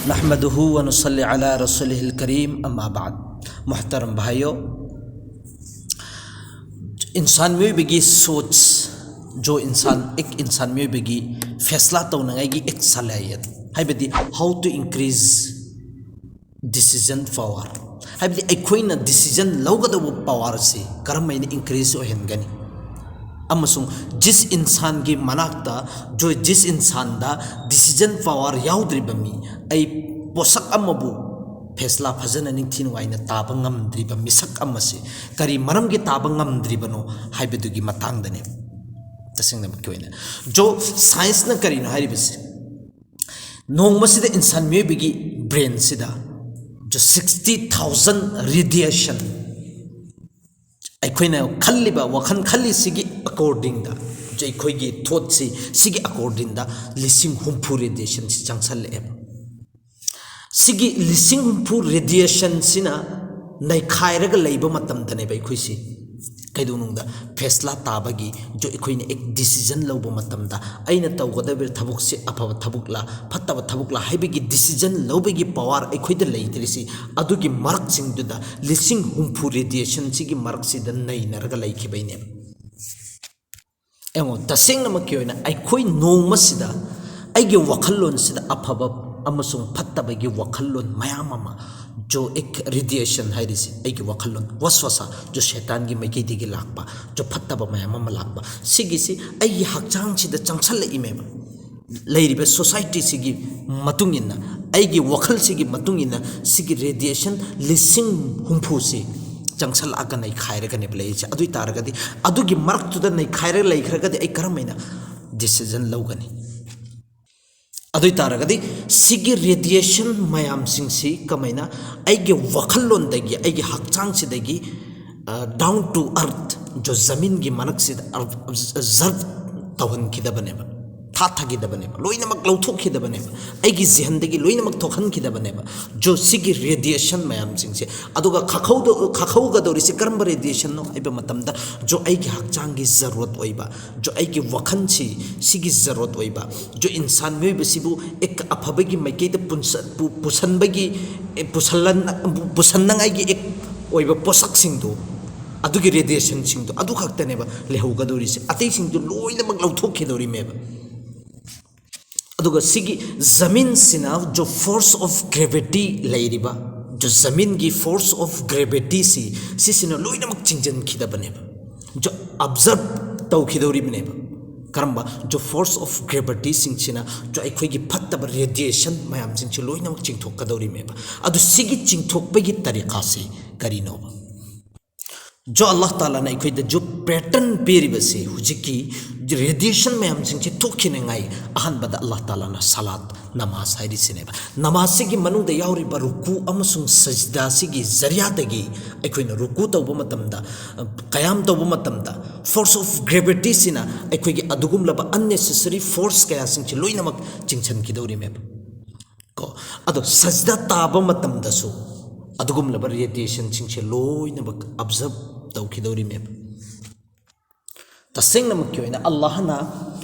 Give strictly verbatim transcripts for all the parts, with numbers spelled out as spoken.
نحمده ونصلي على رسوله الكريم، أما بعد. محترم भाइयों, इंसान, ꯃꯤꯑꯣꯏꯕꯒꯤ सोच, जो इंसान, एक इंसान, ꯃꯤꯑꯣꯏꯕꯒꯤ फैसला ꯇꯧꯅꯉꯥꯏꯒꯤ एक सलाहियत, ꯍꯥꯏꯕꯗꯤ how to increase decision power, ꯍꯥꯏꯕꯗꯤ ꯑꯩꯈꯣꯏꯅ decision ꯂꯧꯒꯗꯧꯕ power ꯁꯤ ꯀꯔꯝ ꯍꯥꯏꯅ increase ꯑꯣꯏꯍꯟꯒꯅꯤ? ꯑꯃꯁꯨꯡ जिस इंसान ꯒꯤ ꯃꯅꯥꯛꯇ, जो जिस इंसान ꯗ decision power ꯌꯥꯎꯗ꯭ꯔꯤꯕ ꯃꯤ, ꯑꯩ ꯄꯣꯠꯁꯛ ꯑꯃꯕꯨ फैसला ꯐꯖꯅ ꯅꯤꯡꯊꯤ ꯅꯨꯡꯉꯥꯏꯅ ꯇꯥꯕ ꯉꯝꯗ꯭ꯔꯤꯕ ꯃꯤꯁꯛ ꯑꯃꯁꯤ ꯀꯔꯤ ꯃꯔꯝꯒꯤ ꯇꯥꯕ ꯉꯝꯗ꯭ꯔꯤꯕꯅꯣ ꯍꯥꯏꯕꯗꯨꯒꯤ ꯃꯇꯥꯡꯗꯅꯦ꯫ ꯇꯁꯦꯡꯅꯃꯛꯀꯤ ꯑꯣꯏꯅ, जो science ꯅ ꯀꯔꯤꯅꯣ ꯍꯥꯏꯔꯤꯕꯁꯤ, ꯅꯣꯡꯃꯁꯤꯗ इंसान, ꯃꯤꯑꯣꯏꯕꯒꯤ brain ꯁꯤꯗ जो sixty thousand radiation, ꯑꯩꯈꯣꯏꯅ ꯈꯜꯂꯤꯕ ꯋꯥꯈꯜ ꯈꯜꯂꯤꯁꯤꯒꯤ according ꯗ, ꯑꯩꯈꯣꯏꯒꯤ thought ꯁꯤ, ꯁꯤꯒꯤ according ꯗ ꯂꯤꯁꯤꯡ ꯍꯨꯝꯐꯨ radiation ꯁꯤ ꯆꯪꯁꯜꯂꯛꯑꯦꯕ꯫ ꯁꯤꯒꯤ ꯂꯤꯁꯤꯡ ꯍꯨꯝꯐꯨ radiation ꯁꯤꯅ ꯅꯩꯈꯥꯏꯔꯒ ꯂꯩꯕ ꯃꯇꯝꯗꯅꯦꯕ ꯑꯩꯈꯣꯏꯁꯤ ꯀꯩꯗꯧꯅꯨꯡꯗ फैसला ꯇꯥꯕꯒꯤ, जो ꯑꯩꯈꯣꯏꯅ एक decision ꯂꯧꯕ ꯃꯇꯝꯗ, ꯑꯩꯅ ꯇꯧꯒꯗꯕ ꯊꯕꯛꯁꯤ ꯑꯐꯕ ꯊꯕꯛꯂ ꯐꯠꯇꯕ ꯊꯕꯛꯂ ꯍꯥꯏꯕꯒꯤ decision ꯂꯧꯕꯒꯤ power ꯑꯩꯈꯣꯏꯗ ꯂꯩꯇ꯭ꯔꯤꯁꯤ, ꯑꯗꯨꯒꯤ ꯃꯔꯛꯁꯤꯡꯗꯨꯗ ꯂꯤꯁꯤꯡ ꯍꯨꯝꯐꯨ radiation ꯁꯤꯒꯤ ꯃꯔꯛꯁꯤꯗ ꯅꯩꯅꯔꯒ ꯂꯩꯈꯤꯕꯩꯅꯦꯕ꯫ ꯌꯦꯡꯉꯣ, ꯇꯁꯦꯡꯅꯃꯛꯀꯤ ꯑꯣꯏꯅ ꯑꯩꯈꯣꯏ ꯅꯣꯡꯃꯁꯤꯗ ꯑꯩꯒꯤ ꯋꯥꯈꯜꯂꯣꯟꯁꯤꯗ ꯑꯐꯕ ꯑꯃꯁꯨꯡ ꯐꯠꯇꯕꯒꯤ ꯋꯥꯈꯜꯂꯣꯟ ꯃꯌꯥꯝ ꯑꯃ, जो एक radiation ꯍꯥꯏꯔꯤꯁꯤ, ꯑꯩꯒꯤ ꯋꯥꯈꯜꯂꯣꯟ, वसवसा, जो ꯁꯩꯇꯥꯟꯒꯤ ꯃꯥꯏꯀꯩꯗꯒꯤ ꯂꯥꯛꯄ, जो ꯐꯠꯇꯕ ꯃꯌꯥꯝ ꯑꯃ ꯂꯥꯛꯄ, ꯁꯤꯒꯤꯁꯤ ꯑꯩꯒꯤ ꯍꯛꯆꯥꯡꯁꯤꯗ ꯆꯪꯁꯜꯂꯛꯏꯃꯦꯕ꯫ ꯂꯩꯔꯤꯕ society ꯁꯤꯒꯤ ꯃꯇꯨꯡ ꯏꯟꯅ, ꯑꯩꯒꯤ ꯋꯥꯈꯜꯁꯤꯒꯤ ꯃꯇꯨꯡ ꯏꯟꯅ ꯁꯤꯒꯤ radiation ꯂꯤꯁꯤꯡ ꯍꯨꯝꯐꯨꯁꯤ ꯆꯪꯁꯜꯂꯛꯑꯒ ꯅꯩꯈꯥꯏꯔꯒꯅꯦꯕ ꯂꯩꯔꯤꯁꯦ꯫ ꯑꯗꯨ ꯑꯣꯏ ꯇꯥꯔꯒꯗꯤ, ꯑꯗꯨꯒꯤ ꯃꯔꯛꯇꯨꯗ ꯅꯩꯈꯥꯏꯔꯒ ꯂꯩꯈ꯭ꯔꯒꯗꯤ ꯑꯩ ꯀꯔꯝ ꯍꯥꯏꯅ decision ꯂꯧꯒꯅꯤ? ꯑꯗꯨ ꯑꯣꯏ ꯇꯥꯔꯒꯗꯤ, ꯁꯤꯒꯤ radiation ꯃꯌꯥꯝꯁꯤꯡꯁꯤ ꯀꯃꯥꯏꯅ ꯑꯩꯒꯤ ꯋꯥꯈꯜꯂꯣꯟꯗꯒꯤ, ꯑꯩꯒꯤ ꯍꯛꯆꯥꯡꯁꯤꯗꯒꯤ, ꯑ, down to earth, जो ꯖꯃꯤꯟꯒꯤ ꯃꯔꯛꯁꯤꯗ, ꯑ, ꯖꯔꯞ ꯇꯧꯍꯟꯈꯤꯗꯕꯅꯦꯕ, ꯍꯥꯠꯊꯈꯤꯗꯕꯅꯦꯕ, ꯂꯣꯏꯅꯃꯛ ꯂꯧꯊꯣꯛꯈꯤꯗꯕꯅꯦꯕ, ꯑꯩꯒꯤ ꯖꯤꯍꯟꯗꯒꯤ ꯂꯣꯏꯅꯃꯛ ꯊꯣꯛꯍꯟꯈꯤꯗꯕꯅꯦꯕ꯫ ꯖꯣ, ꯁꯤꯒꯤ ꯔꯦꯗꯤꯌꯦꯁꯟ ꯃꯌꯥꯝꯁꯤꯡꯁꯦ, ꯑꯗꯨꯒ ꯈꯥꯈꯧꯗ-, ꯈꯥꯈꯧꯒꯗꯧꯔꯤꯁꯤ ꯀꯔꯝꯕ ꯔꯦꯗꯤꯌꯦꯁꯟꯅꯣ ꯍꯥꯏꯕ ꯃꯇꯝꯗ, ꯖꯣ, ꯑꯩꯒꯤ ꯍꯛꯆꯥꯡꯒꯤ ꯖꯔꯨꯔꯠ ꯑꯣꯏꯕ, ꯖꯣ, ꯑꯩꯒꯤ ꯋꯥꯈꯜꯁꯤ, ꯁꯤꯒꯤ ꯖꯔꯨꯔꯠ ꯑꯣꯏꯕ, ꯖꯣ, ꯏꯟꯁꯥꯟ ꯃꯤꯑꯣꯏꯕꯁꯤꯕꯨ ꯑꯦꯛ-, ꯑꯐꯕꯒꯤ ꯃꯥꯏꯀꯩꯗ ꯄꯨꯟꯁ-, ꯄꯨ-, ꯄꯨꯁꯟꯕꯒꯤ, ꯑꯦ, ꯄꯨꯁꯜꯂꯟ-, ꯄꯨꯁꯟꯅꯉꯥꯏꯒꯤ ꯑꯦꯛ ꯑꯣꯏꯕ ꯄꯣꯠꯁꯛꯁꯤꯡꯗꯣ, ꯑꯗꯨꯒꯤ ꯔꯦꯗꯤꯌꯦꯁꯟꯁꯤꯡꯗꯣ, ꯑꯗꯨ ꯈꯛꯇꯅꯦꯕ ꯂꯩꯍꯧꯒꯗꯧꯔꯤꯁꯦ, ꯑꯇꯩꯁꯤꯡꯗꯣ ꯂꯣꯏꯅꯃꯛ ꯂꯧꯊꯣꯛꯈꯤꯗꯧꯔꯤꯃꯦꯕ꯫ ꯑꯗꯨꯒ ꯁꯤꯒꯤ ꯖꯃꯤꯟꯁꯤꯅ ꯖꯣ force of gravity ꯂꯩꯔꯤꯕ, ꯖꯣ ꯖꯃꯤꯟꯒꯤ force of gravityꯁꯤ, ꯁꯤꯁꯤꯅ ꯂꯣꯏꯅꯃꯛ ꯆꯤꯡꯁꯤꯟꯈꯤꯗꯕꯅꯦꯕ, ꯖꯣ observe ꯇꯧꯈꯤꯗꯧꯔꯤꯕꯅꯦꯕ꯫ ꯀꯔꯝꯕ? ꯖꯣ force of gravityꯁꯤꯡꯁꯤꯅ ꯖꯣ ꯑꯩꯈꯣꯏꯒꯤ ꯐꯠꯇꯕ ꯔꯦꯗꯤꯌꯦꯁꯟ ꯃꯌꯥꯝꯁꯤꯡꯁꯤ ꯂꯣꯏꯅꯃꯛ ꯆꯤꯡꯊꯣꯛꯀꯗꯧꯔꯤꯃꯦꯕ꯫ ꯑꯗꯨ ꯁꯤꯒꯤ ꯆꯤꯡꯊꯣꯛꯄꯒꯤ ꯇꯔꯤꯀꯥꯁꯤ ꯀꯔꯤꯅꯣꯕ? ꯖꯣ ꯑꯜꯂꯥꯍ ꯇꯥꯂꯥꯅ ꯑꯩꯈꯣꯏꯗ ꯖꯣ pattern ꯄꯤꯔꯤꯕꯁꯤ, ꯍꯧꯖꯤꯛꯀꯤ ꯔꯦꯗꯤꯌꯦꯁꯟ ꯃꯌꯥꯝꯁꯤꯡꯁꯤ ꯊꯣꯛꯈꯤꯅꯉꯥꯏ ꯑꯍꯥꯟꯕꯗ ꯑꯜꯂꯥꯍ ꯇꯥꯂꯥꯅ ꯁꯂꯥꯠ, ꯅꯃꯥꯖ ꯍꯥꯏꯔꯤꯁꯤꯅꯦꯕ꯫ ꯅꯃꯥꯖꯁꯤꯒꯤ ꯃꯅꯨꯡꯗ ꯌꯥꯎꯔꯤꯕ ꯔꯨꯀꯨ ꯑꯃꯁꯨꯡ ꯁꯖꯗꯥꯁꯤꯒꯤ ꯖꯔꯤꯌꯥꯗꯒꯤ, ꯑꯩꯈꯣꯏꯅ ꯔꯨꯀꯨ ꯇꯧꯕ ꯃꯇꯝꯗ, ꯀꯌꯥꯝ ꯇꯧꯕ ꯃꯇꯝꯗ, force of gravityꯁꯤꯅ ꯑꯩꯈꯣꯏꯒꯤ ꯑꯗꯨꯒꯨꯝꯂꯕ unnecessary force ꯀꯌꯥꯁꯤꯡꯁꯤ ꯂꯣꯏꯅꯃꯛ ꯆꯤꯡꯁꯤꯟꯈꯤꯗꯧꯔꯤꯃꯦꯕ꯫ ꯀꯣ, ꯑꯗꯣ ꯁꯖꯗꯥ ꯇꯥꯕ ꯃꯇꯝꯗꯁꯨ ꯑꯗꯨꯒꯨꯝꯂꯕ ꯔꯦꯗꯤꯌꯦꯁꯟꯁꯤꯡꯁꯦ ꯂꯣꯏꯅꯃꯛ observe ꯇꯧꯈꯤꯗꯧꯔꯤꯃꯦꯕ꯫ ꯇꯁꯦꯡꯅꯃꯛꯀꯤ ꯑꯣꯏꯅ ꯑꯜꯂꯥꯍꯅ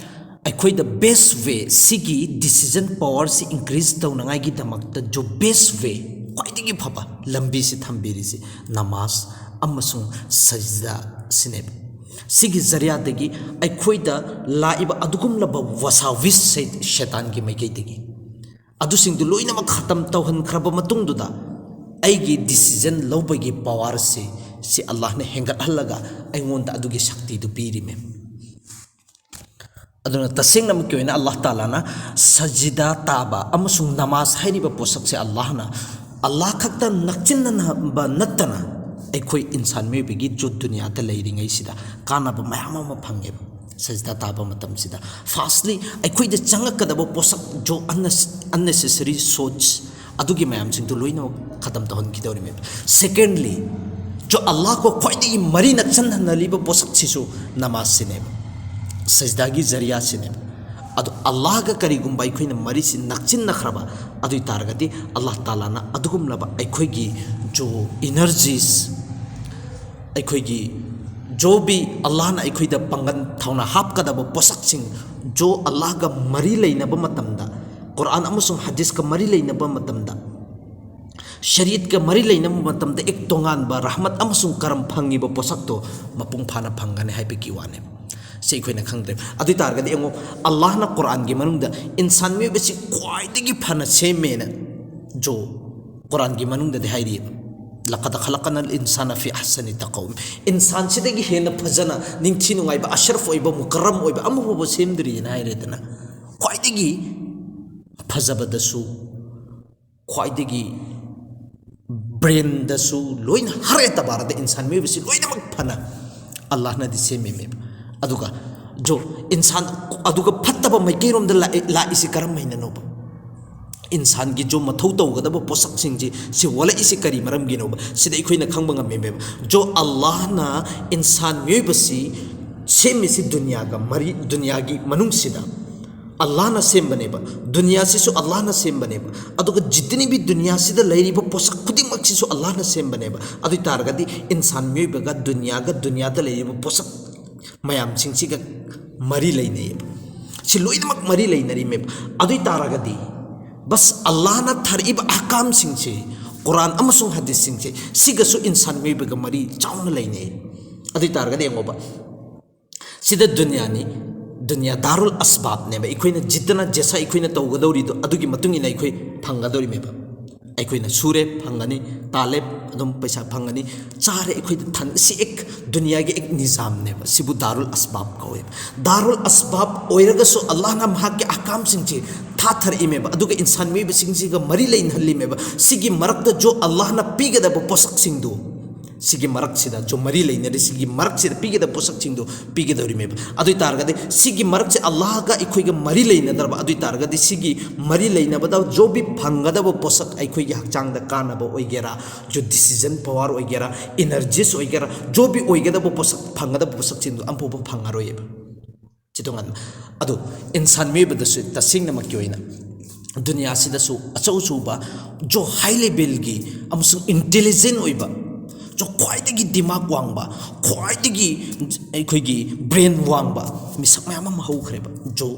ꯑꯩꯈꯣꯏꯗ best way, ꯁꯤꯒꯤ decision powerꯁꯤ increase ꯇꯧꯅꯉꯥꯏꯒꯤꯗꯃꯛꯇ ꯖꯣ best way, ꯈ꯭ꯋꯥꯏꯗꯒꯤ ꯐꯕ ꯂꯝꯕꯤꯁꯤ ꯊꯝꯕꯤꯔꯤꯁꯤ ꯅꯃꯥꯖ ꯑꯃꯁꯨꯡ ꯁꯖꯗꯥꯁꯤꯅꯦꯕ꯫ ꯁꯤꯒꯤ ꯖꯔꯤꯌꯥꯗꯒꯤ ꯑꯩꯈꯣꯏꯗ ꯂꯥꯛꯏꯕ ꯑꯗꯨꯒꯨꯝꯂꯕ ꯋꯥꯁꯥꯋꯤꯁ ꯁꯩ-, ꯁꯩꯇꯥꯟꯒꯤ ꯃꯥꯏꯀꯩꯗꯒꯤ ꯑꯗꯨꯁꯤꯡꯗꯨ ꯂꯣꯏꯅꯃꯛ ꯈꯇꯝ ꯇꯧꯍꯟꯈ꯭ꯔꯕ ꯃꯇꯨꯡꯗꯨꯗ, ꯑꯩꯒꯤ decision ꯂꯧꯕꯒꯤ powerꯁꯤ, ꯁꯤ ꯑꯜꯂꯥꯍꯅ ꯍꯦꯟꯒꯠꯍꯜꯂꯒ ꯑꯩꯉꯣꯟꯗ ꯑꯗꯨꯒꯤ ꯁꯛꯇꯤꯗꯨ ꯄꯤꯔꯤꯃꯦ꯫ ꯑꯗꯨꯅ ꯇꯁꯦꯡꯅꯃꯛꯀꯤ ꯑꯣꯏꯅ ꯑꯜꯂꯥꯍ ꯇꯥꯂꯥꯅ ꯁꯖꯤꯗꯥ ꯇꯥꯕ ꯑꯃꯁꯨꯡ ꯅꯃꯥꯖ ꯍꯥꯏꯔꯤꯕ ꯄꯣꯠꯁꯛꯁꯦ ꯑꯜꯂꯥꯍꯅ, ꯑꯜꯂꯥꯍ ꯈꯛꯇ ꯅꯛꯆꯤꯟꯅꯕ ꯅꯠꯇꯅ ꯑꯩꯈꯣꯏ ꯏꯟꯁꯥꯟ ꯃꯤꯑꯣꯏꯕꯒꯤ ꯖꯨꯠ ꯗꯨꯅꯤꯌꯥꯗ ꯂꯩꯔꯤꯉꯩꯁꯤꯗ ꯀꯥꯟꯅꯕ ꯃꯌꯥꯝ ꯑꯃ ꯐꯪꯉꯦꯕ꯫ ꯁꯖꯗꯥ ꯇꯥꯕ ꯃꯇꯝꯁꯤꯗ, firstly, ꯑꯩꯈꯣꯏꯗ ꯆꯪꯉꯛꯀꯗꯕ ꯄꯣꯠꯁꯛ ꯖꯣ unnecessary source, ꯑꯗꯨꯒꯤ ꯃꯌꯥꯝꯁꯤꯡꯗꯨ ꯂꯣꯏꯅꯃꯛ ꯈꯇꯝ ꯇꯧꯍꯟꯈꯤꯗꯧꯔꯤꯃꯦꯕ꯫ Secondly, ꯖꯣ ꯑꯜꯂꯥꯍꯒ ꯈ꯭ꯋꯥꯏꯗꯒꯤ ꯃꯔꯤ ꯅꯛꯁꯟꯍꯟꯅꯔꯤꯕ ꯄꯣꯠꯁꯛꯁꯤꯁꯨ ꯅꯃꯥꯖꯁꯤꯅꯦꯕ, ꯁꯖꯗꯥꯒꯤ ꯖꯔꯤꯌꯥꯁꯤꯅꯦꯕ꯫ ꯑꯗꯣ ꯑꯜꯂꯥꯍꯒ ꯀꯔꯤꯒꯨꯝꯕ ꯑꯩꯈꯣꯏꯅ ꯃꯔꯤꯁꯤ ꯅꯛꯁꯤꯟꯅꯈ꯭ꯔꯕ, ꯑꯗꯨ ꯑꯣꯏ ꯇꯥꯔꯒꯗꯤ ꯑꯜꯂꯥꯍ ꯇꯥꯂꯥꯅ ꯑꯗꯨꯒꯨꯝꯂꯕ ꯑꯩꯈꯣꯏꯒꯤ ꯖꯣ ꯏꯅꯔꯖꯤꯁ, ꯑꯩꯈꯣꯏꯒꯤ ꯖꯣ ꯕꯤ ꯑꯜꯂꯥꯍꯅ ꯑꯩꯈꯣꯏꯗ ꯄꯥꯡꯒꯜ ꯊꯧꯅꯥ ꯍꯥꯞꯀꯗꯕ ꯄꯣꯠꯁꯛꯁꯤꯡ, ꯖꯣ ꯑꯜꯂꯥꯍꯒ ꯃꯔꯤ ꯂꯩꯅꯕ ꯃꯇꯝꯗ, ꯀꯨꯔꯥꯟ ꯑꯃꯁꯨꯡ ꯍꯗꯤꯁꯀ ꯃꯔꯤ ꯂꯩꯅꯕ ꯃꯇꯝꯗ, ꯁꯔꯤꯌꯠꯀ ꯃꯔꯤ ꯂꯩꯅꯕ ꯃꯇꯝꯗ ꯑꯦꯛ ꯇꯣꯉꯥꯟꯕ ꯔꯍꯃꯠ ꯑꯃꯁꯨꯡ ꯀꯔꯝ ꯐꯪꯉꯤꯕ ꯄꯣꯠꯁꯛꯇꯣ ꯃꯄꯨꯡ ꯐꯥꯅ ꯐꯪꯒꯅꯤ ꯍꯥꯏꯕꯒꯤ ꯋꯥꯅꯦꯕ꯫ ꯁꯤ ꯑꯩꯈꯣꯏꯅ ꯈꯪꯗ꯭ꯔꯦ꯫ ꯑꯗꯨ ꯑꯣꯏ ꯇꯥꯔꯒꯗꯤ ꯌꯦꯡꯉꯣ, ꯑꯜꯂꯥꯍꯅ ꯀꯨꯔꯥꯟꯒꯤ ꯃꯅꯨꯡꯗ ꯏꯟꯁꯥꯟ ꯃꯤꯑꯣꯏꯕꯁꯤ ꯈ꯭ꯋꯥꯏꯗꯒꯤ ꯐꯅ ꯁꯦꯝꯃꯦꯅ ꯖꯣ ꯀꯨꯔꯥꯟꯒꯤ ꯃꯅꯨꯡꯗꯗꯤ ꯍꯥꯏꯔꯤꯑꯕ, "ꯂꯀꯗ ꯈꯂꯛꯀꯅ ꯏꯟꯁꯥꯅ ꯐꯤ ꯑꯍꯁꯅꯤ ꯇꯀꯧꯝ"꯫ ꯏꯟꯁꯥꯟꯁꯤꯗꯒꯤ ꯍꯦꯟꯅ ꯐꯖꯅ, ꯅꯤꯡꯊꯤ ꯅꯨꯡꯉꯥꯏꯕ, ꯑꯁꯔꯐ ꯑꯣꯏꯕ, ꯃꯨꯀꯔꯝ ꯑꯣꯏꯕ ꯑꯃꯐꯥꯎꯕ ꯁꯦꯝꯗ꯭ꯔꯤꯑꯅ ꯍꯥꯏꯔꯦꯗꯅ꯫ ꯈ꯭ꯋꯥꯏꯗꯒꯤ ꯐꯖꯕꯗꯁꯨ, ꯈ꯭ꯋꯥꯏꯗꯒꯤ ꯕ꯭ꯔꯦꯟꯗꯁꯨ ꯂꯣꯏꯅ, ꯍꯔ ꯑꯦꯇꯕꯥꯔꯗ ꯏꯟꯁꯥꯟ ꯃꯤꯑꯣꯏꯕꯁꯤ ꯂꯣꯏꯅꯃꯛ ꯐꯅ ꯑꯜꯂꯥꯍꯅꯗꯤ ꯁꯦꯝꯃꯤꯃꯦꯕ꯫ ꯑꯗꯨꯒ ꯖꯣ ꯏꯟꯁꯥꯟ, ꯑꯗꯨꯒ ꯐꯠꯇꯕ ꯃꯥꯏꯀꯩꯔꯣꯝꯗ ꯂꯥꯛꯏ-, ꯂꯥꯛꯏꯁꯤ ꯀꯔꯝ ꯍꯥꯏꯅꯅꯣꯕ? ꯏꯟꯁꯥꯟꯒꯤ ꯖꯣ ꯃꯊꯧ ꯇꯧꯒꯗꯕ ꯄꯣꯠꯁꯛꯁꯤꯡꯁꯤ ꯁꯤ ꯋꯥꯠꯂꯛꯏꯁꯤ ꯀꯔꯤ ꯃꯔꯝꯒꯤꯅꯣꯕ? ꯁꯤꯗ ꯑꯩꯈꯣꯏꯅ ꯈꯪꯕ ꯉꯝꯃꯤꯃꯦꯕ꯫ ꯖꯣ ꯑꯜꯂꯥꯍꯅ ꯏꯟꯁꯥꯟ ꯃꯤꯑꯣꯏꯕꯁꯤ ꯁꯦꯝꯃꯤꯁꯤ ꯗꯨꯅꯤꯌꯥꯒ ꯃꯔꯤ, ꯗꯨꯅꯤꯌꯥꯒꯤ ꯃꯅꯨꯡꯁꯤꯗ ꯑꯜꯂꯥꯍꯅ ꯁꯦꯝꯕꯅꯦꯕ, ꯗꯨꯅꯤꯌꯥꯁꯤꯁꯨ ꯑꯜꯂꯥꯍꯅ ꯁꯦꯝꯕꯅꯦꯕ꯫ ꯑꯗꯨꯒ ꯖꯤꯇꯅꯤꯕꯤ ꯗꯨꯅꯤꯌꯥꯁꯤꯗ ꯂꯩꯔꯤꯕ ꯄꯣꯠꯁꯛ ꯈꯨꯗꯤꯡꯃꯛꯁꯤꯁꯨ ꯑꯜꯂꯥꯍꯅ ꯁꯦꯝꯕꯅꯦꯕ꯫ ꯑꯗꯨ ꯑꯣꯏ ꯇꯥꯔꯒꯗꯤ ꯏꯟꯁꯥꯟ ꯃꯤꯑꯣꯏꯕꯒ ꯗꯨꯅꯤꯌꯥꯒ, ꯗꯨꯅꯤꯌꯥꯗ ꯂꯩꯔꯤꯕ ꯄꯣꯠꯁꯛ ꯃꯌꯥꯝꯁꯤꯡꯁꯤꯒ ꯃꯔꯤ ꯂꯩꯅꯩꯌꯦꯕ꯫ ꯁꯤ ꯂꯣꯏꯅꯃꯛ ꯃꯔꯤ ꯂꯩꯅꯔꯤꯃꯦꯕ꯫ ꯑꯗꯨ ꯑꯣꯏ ꯇꯥꯔꯒꯗꯤ ꯕꯁ ꯑꯜꯂꯥꯍꯅ ꯊꯥꯔꯛꯏꯕ ꯑꯍꯀꯥꯝꯁꯤꯡꯁꯦ, ꯀꯨꯔꯥꯟ ꯑꯃꯁꯨꯡ ꯍꯗꯤꯁꯁꯤꯡꯁꯦ, ꯁꯤꯒꯁꯨ ꯏꯟꯁꯥꯟ ꯃꯤꯑꯣꯏꯕꯒ ꯃꯔꯤ ꯆꯥꯎꯅ ꯂꯩꯅꯩ꯫ ꯑꯗꯨ ꯑꯣꯏ ꯇꯥꯔꯒꯗꯤ ꯌꯦꯡꯉꯣꯕ, ꯁꯤꯗ ꯗꯨꯅꯤꯌꯥꯅꯤ, ꯗꯨꯅꯤꯌꯥ ꯗꯥꯔꯨꯜ ꯑꯁꯕꯥꯕꯅꯦꯕ꯫ ꯑꯩꯈꯣꯏꯅ ꯖꯤꯠꯇꯅ ꯖꯦꯁꯥ ꯑꯩꯈꯣꯏꯅ ꯇꯧꯒꯗꯧꯔꯤꯗꯣ ꯑꯗꯨꯒꯤ ꯃꯇꯨꯡ ꯏꯟꯅ ꯑꯩꯈꯣꯏ ꯐꯪꯒꯗꯧꯔꯤꯃꯦꯕ꯫ ꯑꯩꯈꯣꯏꯅ ꯁꯨꯔꯦ, ꯐꯪꯒꯅꯤ, ꯇꯥꯜꯂꯦ, ꯑꯗꯨꯝ ꯄꯩꯁꯥ ꯐꯪꯒꯅꯤ, ꯆꯥꯔꯦ, ꯑꯩꯈꯣꯏꯗ ꯊꯟ-, ꯁꯤ ꯑꯦꯛ ꯗꯨꯅꯤꯌꯥꯒꯤ ꯑꯦꯛ ꯅꯤꯖꯥꯝꯅꯦꯕ꯫ ꯁꯤꯕꯨ ꯗꯥꯔꯨꯜ ꯑꯁꯕꯥꯕ ꯀꯧꯋꯦꯕ꯫ ꯗꯥꯔꯨꯜ ꯑꯁꯕꯥꯕ ꯑꯣꯏꯔꯒꯁꯨ ꯑꯜꯂꯥꯍꯅ ꯃꯍꯥꯛꯀꯤ ꯑꯍꯀꯥꯝꯁꯤꯡꯁꯦ ꯊꯥꯊꯔꯛꯏꯃꯦꯕ, ꯑꯗꯨꯒ ꯏꯟꯁꯥꯟ ꯃꯤꯑꯣꯏꯕꯁꯤꯡꯁꯤꯒ ꯃꯔꯤ ꯂꯩꯅꯍꯜꯂꯤꯃꯦꯕ꯫ ꯁꯤꯒꯤ ꯃꯔꯛꯇ ꯖꯣ ꯑꯜꯂꯥꯍꯅ ꯄꯤꯒꯗꯕ ꯄꯣꯠꯁꯛꯁꯤꯡꯗꯨ, ꯁꯤꯒꯤ ꯃꯔꯛꯁꯤꯗ ꯖꯣ ꯃꯔꯤ ꯂꯩꯅꯔꯤ, ꯁꯤꯒꯤ ꯃꯔꯛꯁꯤꯗ ꯄꯤꯒꯗꯕ ꯄꯣꯠꯁꯛꯁꯤꯡꯗꯨ ꯄꯤꯒꯗꯧꯔꯤꯃꯦꯕ꯫ ꯑꯗꯨ ꯑꯣꯏ ꯇꯥꯔꯒꯗꯤ ꯁꯤꯒꯤ ꯃꯔꯛꯁꯦ ꯑꯜꯂꯥꯍꯒ ꯑꯩꯈꯣꯏꯒ ꯃꯔꯤ ꯂꯩꯅꯗ꯭ꯔꯕ, ꯑꯗꯨ ꯑꯣꯏ ꯇꯥꯔꯒꯗꯤ ꯁꯤꯒꯤ ꯃꯔꯤ ꯂꯩꯅꯕꯗ ꯖꯣ ꯕꯤ ꯐꯪꯒꯗꯕ ꯄꯣꯠꯁꯛ ꯑꯩꯈꯣꯏꯒꯤ ꯍꯛꯆꯥꯡꯗ ꯀꯥꯟꯅꯕ ꯑꯣꯏꯒꯦꯔꯥ, ꯖꯣ ꯗꯤꯁꯤꯖꯟ ꯄꯋꯥꯔ ꯑꯣꯏꯒꯦꯔꯥ, ꯏꯅꯔꯖꯤꯁ ꯑꯣꯏꯒꯦꯔꯥ, ꯖꯣ ꯕꯤ ꯑꯣꯏꯒꯗꯕ ꯄꯣꯠꯁꯛ, ꯐꯪꯒꯗꯕ ꯄꯣꯠꯁꯛꯁꯤꯡꯗꯣ ꯑꯃꯐꯥꯎꯕ ꯐꯪꯉꯔꯣꯏꯌꯦꯕ꯫ ꯁꯤ ꯇꯣꯉꯥꯟꯕ꯫ ꯑꯗꯨ ꯏꯟꯁꯥꯟ ꯃꯤꯑꯣꯏꯕꯗꯁꯨ ꯇꯁꯦꯡꯅꯃꯛꯀꯤ ꯑꯣꯏꯅ ꯗꯨꯅꯤꯌꯥꯁꯤꯗꯁꯨ ꯑꯆꯧ ꯑꯆꯧꯕ, ꯖꯣ ꯍꯥꯏ ꯂꯦꯚꯦꯜꯒꯤ ꯑꯃꯁꯨꯡ ꯏꯟꯇꯦꯂꯤꯖꯦꯟ ꯑꯣꯏꯕ, ꯖꯣ ꯈ꯭ꯋꯥꯏꯗꯒꯤ ꯗꯤꯃꯥꯛ ꯋꯥꯡꯕ, ꯈ꯭ꯋꯥꯏꯗꯒꯤ ꯑꯩꯈꯣꯏꯒꯤ ꯕ꯭ꯔꯦꯟ ꯋꯥꯡꯕ ꯃꯤꯁꯛ ꯃꯌꯥꯝ ꯑꯃ ꯍꯧꯈ꯭ꯔꯦꯕ꯫ ꯖꯣ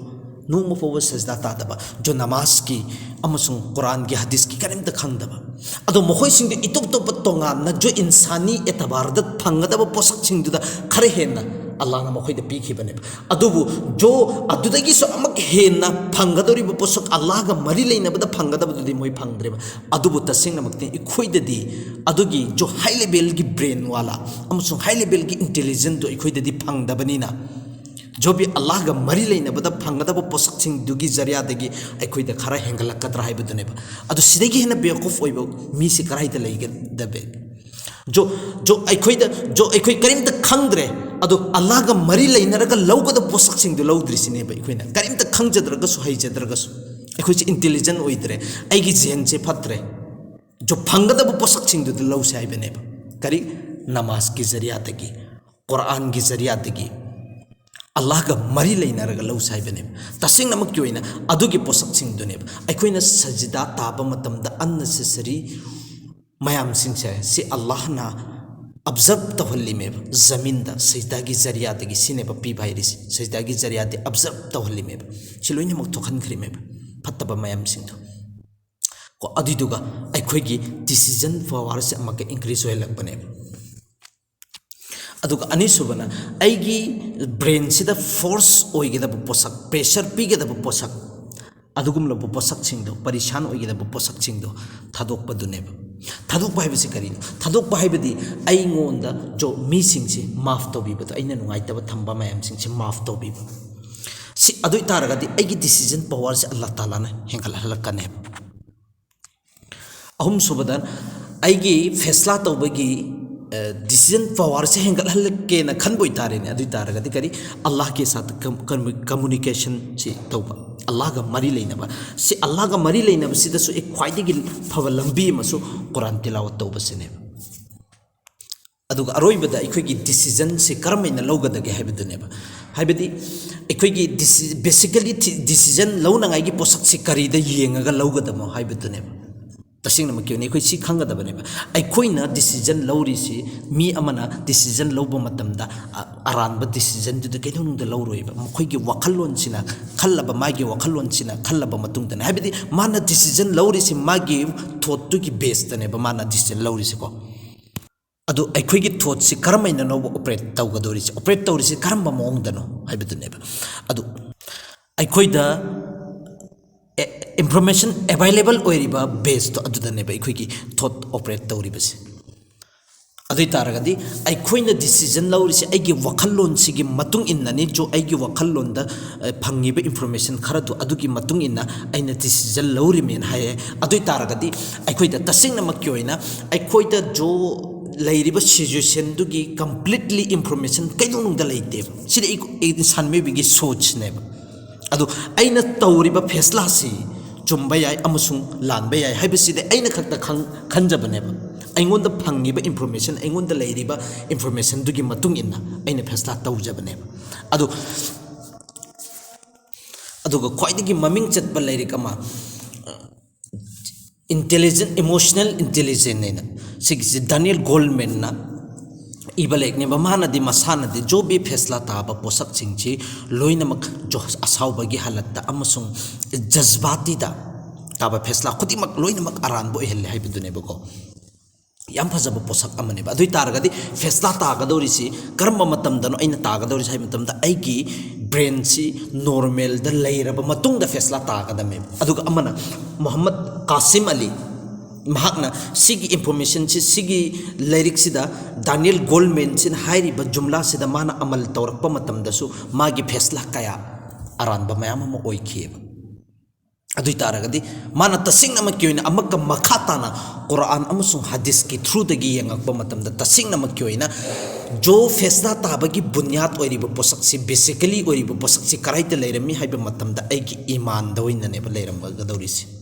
ꯅꯣꯡꯃ ꯐꯥꯎꯕ ꯁꯖꯗꯥ ꯇꯥꯗꯕ, ꯖꯣ ꯅꯃꯥꯖꯀꯤ ꯑꯃꯁꯨꯡ ꯀꯨꯔꯥꯟꯒꯤ, ꯍꯗꯤꯁꯀꯤ ꯀꯔꯤꯝꯇ ꯈꯪꯗꯕ꯫ ꯑꯗꯣ ꯃꯈꯣꯏꯁꯤꯡꯗꯨ ꯏꯇꯣꯞ ꯇꯣꯞꯄ ꯇꯣꯉꯥꯟꯅ ꯖꯣ ꯏꯟꯁꯥꯅꯤ ꯑꯦꯇꯕꯥꯔꯗ ꯐꯪꯒꯗꯕ ꯄꯣꯠꯁꯛꯁꯤꯡꯗꯨꯗ ꯈꯔ ꯍꯦꯟꯅ ꯑꯜꯂꯥꯍꯅ ꯃꯈꯣꯏꯗ ꯄꯤꯈꯤꯕꯅꯦꯕ꯫ ꯑꯗꯨꯕꯨ ꯖꯣ ꯑꯗꯨꯗꯒꯤꯁꯨ ꯑꯃꯨꯛ ꯍꯦꯟꯅ ꯐꯪꯒꯗꯧꯔꯤꯕ ꯄꯣꯠꯁꯛ, ꯑꯜꯂꯥꯍꯒ ꯃꯔꯤ ꯂꯩꯅꯕꯗ ꯐꯪꯒꯗꯕꯗꯨꯗꯤ ꯃꯣꯏ ꯐꯪꯗ꯭ꯔꯦꯕ꯫ ꯑꯗꯨꯕꯨ ꯇꯁꯦꯡꯅꯃꯛꯇꯤ ꯑꯩꯈꯣꯏꯗꯗꯤ ꯑꯗꯨꯒꯤ ꯖꯣ ꯍꯥꯏ ꯂꯦꯚꯦꯜꯒꯤ ꯕ꯭ꯔꯦꯟ ꯋꯥꯂꯥ ꯑꯃꯁꯨꯡ ꯍꯥꯏ ꯂꯦꯚꯦꯜꯒꯤ ꯏꯟꯇꯦꯂꯤꯖꯦꯟꯗꯨ ꯑꯩꯈꯣꯏꯗꯗꯤ ꯐꯪꯗꯕꯅꯤꯅ, ꯖꯣ ꯕꯤ ꯑꯜꯂꯥꯍꯒ ꯃꯔꯤ ꯂꯩꯅꯕꯗ ꯐꯪꯒꯗꯕ ꯄꯣꯠꯁꯛꯁꯤꯡꯗꯨꯒꯤ ꯖꯔꯤꯌꯥꯗꯒꯤ ꯑꯩꯈꯣꯏꯗ ꯈꯔ ꯍꯦꯟꯒꯠꯂꯛꯀꯗ꯭ꯔꯥ ꯍꯥꯏꯕꯗꯨꯅꯦꯕ꯫ ꯑꯗꯣ ꯁꯤꯗꯒꯤ ꯍꯦꯟꯅ ꯕꯦꯋꯀꯨꯐ ꯑꯣꯏꯕ ꯃꯤꯁꯤ ꯀꯗꯥꯏꯗ ꯂꯩꯒꯗꯕ? ꯖꯣ, ꯖꯣ ꯑꯩꯈꯣꯏꯗ, ꯖꯣ ꯑꯩꯈꯣꯏ ꯀꯔꯤꯝꯇ ꯈꯪꯗ꯭ꯔꯦ, ꯑꯗꯣ ꯑꯜꯂꯥꯍꯒ ꯃꯔꯤ ꯂꯩꯅꯔꯒ ꯂꯧꯒꯗꯕ ꯄꯣꯠꯁꯛꯁꯤꯡꯗꯨ ꯂꯧꯗ꯭ꯔꯤꯁꯤꯅꯦꯕ꯫ ꯑꯩꯈꯣꯏꯅ ꯀꯔꯤꯝꯇ ꯈꯪꯖꯗ꯭ꯔꯒꯁꯨ, ꯍꯩꯖꯗ꯭ꯔꯒꯁꯨ, ꯑꯩꯈꯣꯏꯁꯦ ꯏꯟꯇꯦꯂꯤꯖꯦꯟ ꯑꯣꯏꯗ꯭ꯔꯦ, ꯑꯩꯒꯤ ꯖꯦꯟꯁꯦ ꯐꯠꯇ꯭ꯔꯦ, ꯖꯣ ꯐꯪꯒꯗꯕ ꯄꯣꯠꯁꯛꯁꯤꯡꯗꯨꯗ ꯂꯧꯁꯦ ꯍꯥꯏꯕꯅꯦꯕ꯫ ꯀꯔꯤ? ꯅꯃꯥꯖꯀꯤ ꯖꯔꯤꯌꯥꯗꯒꯤ, ꯀꯨꯔꯥꯟꯒꯤ ꯖꯔꯤꯌꯥꯗꯒꯤ, ꯑꯜꯂꯥꯍꯒ ꯃꯔꯤ ꯂꯩꯅꯔꯒ ꯂꯧꯁꯦ ꯍꯥꯏꯕꯅꯦꯕ꯫ ꯇꯁꯦꯡꯅꯃꯛꯀꯤ ꯑꯣꯏꯅ ꯑꯗꯨꯒꯤ ꯄꯣꯠꯁꯛꯁꯤꯡꯗꯨꯅꯦꯕ꯫ ꯑꯩꯈꯣꯏꯅ ꯁꯖꯤꯗꯥ ꯇꯥꯕ ꯃꯇꯝꯗ unnecessary ꯃꯌꯥꯝꯁꯤꯡꯁꯦ ꯁꯤ ꯑꯜꯂꯥꯍꯅ ꯑꯕꯖꯔꯕ ꯇꯧꯍꯜꯂꯤꯃꯦꯕ꯫ ꯖꯃꯤꯟꯗ ꯁꯖꯤꯗꯥꯒꯤ ꯖꯔꯤꯌꯥꯗꯒꯤ ꯁꯤꯅꯦꯕ ꯄꯤꯕ ꯍꯥꯏꯔꯤꯁꯦ꯫ ꯁꯖꯤꯗꯥꯒꯤ ꯖꯔꯤꯌꯥꯗꯤ ꯑꯕꯖꯔꯕ ꯇꯧꯍꯜꯂꯤꯃꯦꯕ꯫ ꯁꯤ ꯂꯣꯏꯅꯃꯛ ꯊꯣꯛꯍꯟꯈ꯭ꯔꯤꯃꯦꯕ, ꯐꯠꯇꯕ ꯃꯌꯥꯝꯁꯤꯡꯗꯣ꯫ ꯀꯣ, ꯑꯗꯨꯏꯗꯨꯒ ꯑꯩꯈꯣꯏꯒꯤ ꯗꯤꯁꯤꯖꯟ ꯄꯋꯥꯔꯁꯦ ꯑꯃꯨꯛꯀ ꯏꯟꯀ꯭ꯔꯤꯖ ꯑꯣꯏꯍꯜꯂꯛꯄꯅꯦꯕ꯫ ꯑꯗꯨꯒ ꯑꯅꯤꯁꯨꯕꯅ, ꯑꯩꯒꯤ ꯕ꯭ꯔꯦꯟꯁꯤꯗ ꯐꯣꯔꯁ ꯑꯣꯏꯒꯗꯕ ꯄꯣꯠꯁꯛ, ꯄ꯭ꯔꯦꯁꯔ ꯄꯤꯒꯗꯕ ꯄꯣꯠꯁꯛ, ꯑꯗꯨꯒꯨꯝꯂꯕ ꯄꯣꯠꯁꯛꯁꯤꯡꯗꯣ, ꯄꯔꯤꯁꯥꯟ ꯑꯣꯏꯒꯗꯕ ꯄꯣꯠꯁꯛꯁꯤꯡꯗꯣ ꯊꯥꯗꯣꯛꯄꯗꯨꯅꯦꯕ꯫ ꯊꯥꯗꯣꯛꯄ ꯍꯥꯏꯕꯁꯤ ꯀꯔꯤꯅꯣ? ꯊꯥꯗꯣꯛꯄ ꯍꯥꯏꯕꯗꯤ ꯑꯩꯉꯣꯟꯗ ꯖꯣ ꯃꯤꯁꯤꯡꯁꯦ ꯃꯥꯐ ꯇꯧꯕꯤꯕꯗꯣ, ꯑꯩꯅ ꯅꯨꯡꯉꯥꯏꯇꯕ ꯊꯝꯕ ꯃꯌꯥꯝꯁꯤꯡꯁꯦ ꯃꯥꯐ ꯇꯧꯕꯤꯕ꯫ ꯁꯤ ꯑꯗꯨ ꯑꯣꯏ ꯇꯥꯔꯒꯗꯤ ꯑꯩꯒꯤ ꯗꯤꯁꯤꯖꯟ ꯄꯋꯥꯔꯁꯦ ꯑꯜꯂꯥ ꯇꯥꯂꯥꯅ ꯍꯦꯟꯒꯠꯍꯜꯂꯛꯀꯅꯦꯕ꯫ ꯑꯍꯨꯝꯁꯨꯕꯗ, ꯑꯩꯒꯤ ꯐꯦꯁꯂꯥ ꯇꯧꯕꯒꯤ, ꯑ, ꯗꯤꯁꯤꯖꯟ ꯄꯋꯥꯔꯁꯦ ꯍꯦꯟꯒꯠꯍꯜꯂꯛꯀꯦꯅ ꯈꯟꯕ ꯑꯣꯏꯇꯥꯔꯦꯅꯦ, ꯑꯗꯨ ꯑꯣꯏꯇꯥꯔꯒꯗꯤ ꯀꯔꯤ? ꯑꯜꯂꯥꯍꯒꯤ ꯁꯥꯠꯇ ꯀꯝ-, ꯀꯝ-, ꯀꯝꯃꯨꯅꯤꯀꯦꯁꯟꯁꯤ ꯇꯧꯕ, ꯑꯜꯂꯥꯍꯒ ꯃꯔꯤ ꯂꯩꯅꯕ꯫ ꯁꯤ ꯑꯜꯂꯥꯍꯒ ꯃꯔꯤ ꯂꯩꯅꯕꯁꯤꯗꯁꯨ ꯑꯩ ꯈ꯭ꯋꯥꯏꯗꯒꯤ ꯐꯕ ꯂꯝꯕꯤ ꯑꯃꯁꯨ ꯀꯨꯔꯥꯟ ꯇꯤꯂꯥꯋꯠ ꯇꯧꯕꯁꯤꯅꯦꯕ꯫ ꯑꯗꯨꯒ ꯑꯔꯣꯏꯕꯗ ꯑꯩꯈꯣꯏꯒꯤ ꯗꯤꯁꯤꯖꯟꯁꯤ ꯀꯔꯝ ꯍꯥꯏꯅ ꯂꯧꯒꯗꯒꯦ ꯍꯥꯏꯕꯗꯨꯅꯦꯕ꯫ ꯍꯥꯏꯕꯗꯤ ꯑꯩꯈꯣꯏꯒꯤ basically decision ꯂꯧꯅꯉꯥꯏꯒꯤ ꯄꯣꯠꯁꯛꯁꯤ ꯀꯔꯤꯗ ꯌꯦꯡꯉꯒ ꯂꯧꯒꯗꯕꯅꯣ ꯍꯥꯏꯕꯗꯨꯅꯦꯕ꯫ ꯇꯁꯦꯡꯅꯃꯛꯀꯤ ꯑꯣꯏꯅ ꯑꯩꯈꯣꯏ ꯁꯤ ꯈꯪꯒꯗꯕꯅꯦꯕ꯫ ꯑꯩꯈꯣꯏꯅ decision ꯂꯧꯔꯤꯁꯤ, ꯃꯤ ꯑꯃꯅ decision ꯂꯧꯕ ꯃꯇꯝꯗ ꯑ- ꯑꯔꯥꯟꯕ decisionꯗꯨꯗ ꯀꯩꯗꯧꯅꯨꯡꯗ ꯂꯧꯔꯣꯏꯕ꯫ ꯃꯈꯣꯏꯒꯤ ꯋꯥꯈꯜꯂꯣꯟꯁꯤꯅ ꯈꯜꯂꯕ, ꯃꯥꯒꯤ ꯋꯥꯈꯜꯂꯣꯟꯁꯤꯅ ꯈꯜꯂꯕ ꯃꯇꯨꯡꯗꯅꯦ꯫ ꯍꯥꯏꯕꯗꯤ ꯃꯥꯅ decision ꯂꯧꯔꯤꯁꯤ ꯃꯥꯒꯤ thoughtꯇꯨꯒꯤ baseꯇꯅꯦꯕ ꯃꯥꯅ decision ꯂꯧꯔꯤꯁꯤꯀꯣ꯫ ꯑꯗꯨ ꯑꯩꯈꯣꯏꯒꯤ thoughtꯁꯤ ꯀꯔꯝꯍꯥꯏꯅꯅꯣꯕ operate ꯇꯧꯒꯗꯧꯔꯤꯁꯤ, operate ꯇꯧꯔꯤꯁꯤ ꯀꯔꯝꯕ ꯃꯑꯣꯡꯗꯅꯣ ꯍꯥꯏꯕꯗꯨꯅꯦꯕ꯫ ꯑꯗꯨ ꯑꯩꯈꯣꯏꯗ information available ꯑꯣꯏꯔꯤꯕ baseꯇꯣ ꯑꯗꯨꯗꯅꯦꯕ ꯑꯩꯈꯣꯏꯒꯤ thought operate ꯇꯧꯔꯤꯕꯁꯦ꯫ ꯑꯗꯨ ꯑꯣꯏ ꯇꯥꯔꯒꯗꯤ ꯑꯩꯈꯣꯏꯅ decision ꯂꯧꯔꯤꯁꯦ ꯑꯩꯒꯤ ꯋꯥꯈꯜꯂꯣꯟꯁꯤꯒꯤ ꯃꯇꯨꯡ ꯏꯟꯅꯅꯤ꯫ ꯖꯣ ꯑꯩꯒꯤ ꯋꯥꯈꯜꯂꯣꯟꯗ ꯑ, ꯐꯪꯉꯤꯕ information ꯈꯔꯗꯣ ꯑꯗꯨꯒꯤ ꯃꯇꯨꯡ ꯏꯟꯅ ꯑꯩꯅ decision ꯂꯧꯔꯤꯃꯦꯅ ꯍꯥꯏꯌꯦ꯫ ꯑꯗꯨ ꯑꯣꯏ ꯇꯥꯔꯒꯗꯤ ꯑꯩꯈꯣꯏꯗ ꯇꯁꯦꯡꯅꯃꯛꯀꯤ ꯑꯣꯏꯅ ꯑꯩꯈꯣꯏꯗ ꯖꯣ ꯂꯩꯔꯤꯕ situationꯗꯨꯒꯤ completely information ꯀꯩꯗꯧꯅꯨꯡꯗ ꯂꯩꯇꯦꯕ꯫ ꯁꯤꯗꯤ ꯑꯩ, ꯑꯩ ꯏꯟꯁꯥꯟ ꯃꯤꯑꯣꯏꯕꯒꯤ ꯁꯣꯆꯅꯦꯕ꯫ ꯑꯗꯣ ꯑꯩꯅ ꯇꯧꯔꯤꯕ ꯐꯦꯁꯂꯥꯁꯤ ꯆꯨꯝꯕ ꯌꯥꯏ ꯑꯃꯁꯨꯡ ꯂꯥꯟꯕ ꯌꯥꯏ ꯍꯥꯏꯕꯁꯤꯗꯤ ꯑꯩꯅ ꯈꯛꯇ ꯈꯪ- ꯈꯟꯖꯕꯅꯦꯕ꯫ ꯑꯩꯉꯣꯟꯗ ꯐꯪꯉꯤꯕ information, ꯑꯩꯉꯣꯟꯗ ꯂꯩꯔꯤꯕ informationꯗꯨꯒꯤ ꯃꯇꯨꯡ ꯏꯟꯅ ꯑꯩꯅ ꯐꯦꯁꯂꯥ ꯇꯧꯖꯕꯅꯦꯕ꯫ ꯑꯗꯨ ꯑꯗꯨꯒ ꯈ꯭ꯋꯥꯏꯗꯒꯤ ꯃꯃꯤꯡ ꯆꯠꯄ ꯂꯥꯏꯔꯤꯛ ꯑꯃ, Intelligent, Emotional Intelligence ꯍꯥꯏꯅ, ꯁꯤꯒꯤꯁꯤ Daniel Golemanꯅ ꯏꯕ ꯂꯥꯏꯔꯤꯛꯅꯦꯕ꯫ ꯃꯥꯅꯗꯤ ꯃꯁꯥꯅꯗꯤ ꯖꯣ ꯕꯦꯐꯦꯁꯂꯥ ꯇꯥꯕ ꯄꯣꯠꯁꯛꯁꯤꯡꯁꯤ ꯂꯣꯏꯅꯃꯛ ꯖꯣ- ꯑꯁꯥꯎꯕꯒꯤ ꯍꯥꯂꯠꯇ ꯑꯃꯁꯨꯡ ꯖꯖꯕꯥꯇꯤꯗ ꯇꯥꯕ ꯐꯦꯁꯂꯥ ꯈꯨꯗꯤꯡꯃꯛ ꯂꯣꯏꯅꯃꯛ ꯑꯔꯥꯟꯕ ꯑꯣꯏꯍꯜꯂꯦ ꯍꯥꯏꯕꯗꯨꯅꯦꯕꯀꯣ꯫ ꯌꯥꯝ ꯐꯖꯕ ꯄꯣꯠꯁꯛ ꯑꯃꯅꯦꯕ꯫ ꯑꯗꯨ ꯑꯣꯏ ꯇꯥꯔꯒꯗꯤ ꯐꯦꯁꯂꯥ ꯇꯥꯒꯗꯧꯔꯤꯁꯤ ꯀꯔꯝꯕ ꯃꯇꯝꯗꯅꯣ ꯑꯩꯅ ꯇꯥꯒꯗꯧꯔꯤꯁꯤ ꯍꯥꯏꯕ ꯃꯇꯝꯗ, ꯑꯩꯒꯤ brainꯁꯤ normalꯗ ꯂꯩꯔꯕ ꯃꯇꯨꯡꯗ ꯐꯦꯁꯂꯥ ꯇꯥꯒꯗꯕꯅꯦꯕ꯫ ꯑꯗꯨꯒ ꯑꯃꯅ ꯃꯣꯍꯝꯃꯗ ꯀꯥꯁꯤꯝ ꯑꯂꯤ, ꯃꯍꯥꯛꯅ ꯁꯤꯒꯤ informationꯁꯤ, ꯁꯤꯒꯤ ꯂꯥꯏꯔꯤꯛꯁꯤꯗ Daniel Golemanꯁꯤꯅ ꯍꯥꯏꯔꯤꯕ ꯖꯨꯝꯂꯥꯁꯤꯗ ꯃꯥꯅ ꯑꯃꯜ ꯇꯧꯔꯛꯄ ꯃꯇꯝꯗꯁꯨ ꯃꯥꯒꯤ ꯐꯦꯁꯂꯥ ꯀꯌꯥ ꯑꯔꯥꯟꯕ ꯃꯌꯥꯝ ꯑꯃ ꯑꯣꯏꯈꯤꯑꯕ꯫ ꯑꯗꯨ ꯑꯣꯏ ꯇꯥꯔꯒꯗꯤ ꯃꯥꯅ ꯇꯁꯦꯡꯅꯃꯛꯀꯤ ꯑꯣꯏꯅ ꯑꯃꯨꯛꯀ ꯃꯈꯥ ꯇꯥꯅ ꯀꯨꯔꯥꯟ ꯑꯃꯁꯨꯡ ꯍꯗꯤꯁꯀꯤ throughꯗꯒꯤ ꯌꯦꯡꯉꯛꯄ ꯃꯇꯝꯗ, ꯇꯁꯦꯡꯅꯃꯛꯀꯤ ꯑꯣꯏꯅ ꯖꯣ ꯐꯦꯁꯂꯥ ꯇꯥꯕꯒꯤ ꯕꯨꯅꯤꯌꯥꯗ ꯑꯣꯏꯔꯤꯕ ꯄꯣꯠꯁꯛꯁꯤ, basically ꯑꯣꯏꯔꯤꯕ ꯄꯣꯠꯁꯛꯁꯤ ꯀꯔꯥꯏꯗ ꯂꯩꯔꯝꯃꯤ ꯍꯥꯏꯕ ꯃꯇꯝꯗ, ꯑꯩꯒꯤ ꯏꯃꯥꯟꯗ ꯑꯣꯏꯅꯅꯦꯕ ꯂꯩꯔꯝꯒꯗꯧꯔꯤꯁꯦ꯫